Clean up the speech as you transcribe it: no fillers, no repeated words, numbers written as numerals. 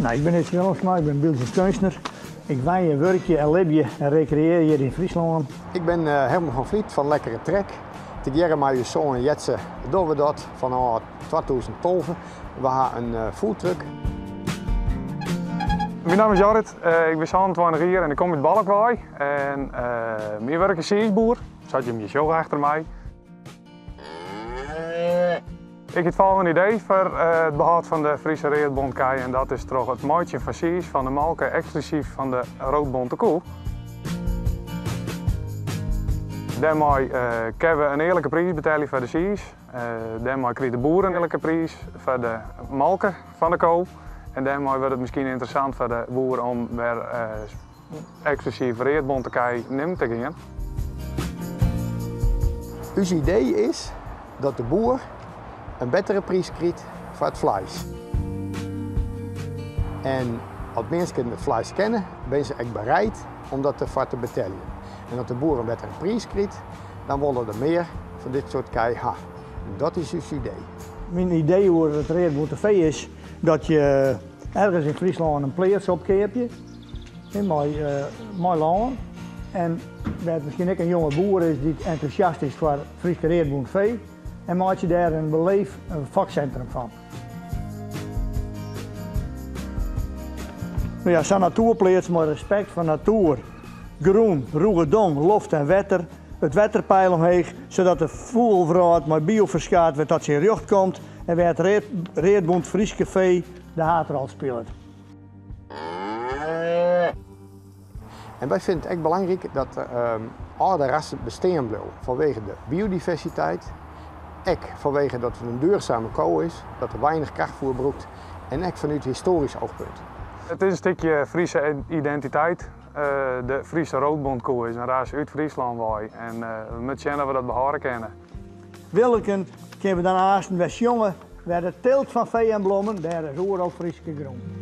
Nou, ik bin Ids Willemsma, ik bin byldzjend keunstner. Ik wenje, wurkje en libje en rekreëarje hjir yn Fryslân. Ik bin Herman van Vliet fan Lekkere Trek. Tegearre mei ús soan Jetze dogge we dat fanôf 2012. We ha in foodtruck. Myn namme is Jorrit, ik bin 27 jier en ik kom út Balk wei. En myn wurk is tsiisboer, sa't jim hjir sjogge achter my. Ik hie it folgjende idee foar it behâld fan de Friese readbontkij en dat is troch it meitsjen fan tsiis fan de molke eksklusyf fan de roodbonte koe. Dêrmei kinne we in earlike priis betelje foar de tsiis. Dêrmei krijt de boer in earlike priis foar de molke fan de ko. En dêrmei wurdt it miskien ynteressant foar de boer om wer eksklusyf readbonte kij nimmen te gean. Us idee is dat de boer in bettere priis krijt foar it fleis. En as minsken it fleis kenne, binne se ek bereid om dat derfoar te beteljen. En as de boer in bettere priis krijt, dan wolle der mear fan dit soart kij ha. En dat is ús idee. Myn idee oer it readbûnte fee is dat je ergens yn Fryslân in pleats opkeapje mei lân en wêr't miskien ek in jonge boer is dy't entûsjast is foar Fryske readbûnt fee en meitsje dêr in beleef in foksintrum fan. No ja, sa'n natoerpleats mei respekt foar natoer, grûn, rûge dong, loft en wetter, it wetterpeil omheech, sadat de fûgelwrâld mei bioferskaat wer tot syn rjocht komt en wêr't readbûnt Fryske fee de haadrol spilet. En wy fine it ek belangryk dat de âlde rassen bestean bliuwe fanwege de biodiversiteit, ek fanwege dat it in duurzame ko is, dat der weinich krachtfoer brûkt en ek fanút histoarysk oogpunt. It is in stikje Friese identiteit. De Friese roodbontkoe is in ras út Fryslân wei en we moatte sjen oft we dat behâlde kinne. Williken kinne we dan aansten wer sjonge, wêr de tilt fan fee en blommen, dêr is oeral Fryske grûn.